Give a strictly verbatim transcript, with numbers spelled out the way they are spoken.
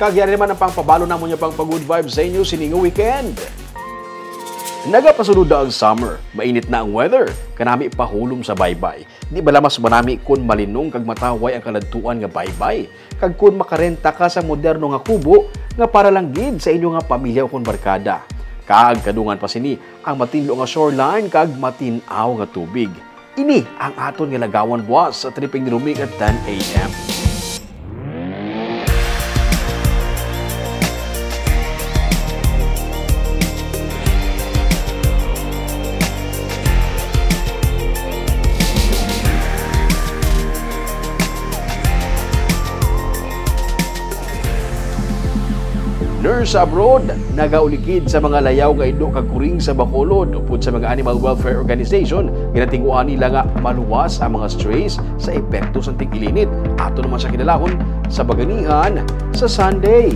Kag yari naman ang pangpabalo namon nga pangpa-good vibes sa inyo sining weekend. Nagapasunoda ang summer, mainit na ang weather, kanami pahulom sa baybay. Di bala mas manami kun malinong kag mataway ang kaladtuan nga baybay? Kag kun makarenta ka sa moderno nga kubo nga para lang gid sa inyo nga pamilya o kun barkada? Kag kadungan pa sini ang matinlo nga shoreline kag matin-aw nga tubig. Ini ang aton nga lagawan buwas sa Triping ni Roming at ten a.m. Nurse abroad, nagaulikid sa mga layaw nga ido kag kuring sa Bacolod upod sa mga animal welfare organization, ginatinguhan nila nga maluwas ang mga strays sa epekto sang tig-ilinit. Ato naman sa kinalahon sa Baganihan sa Sunday.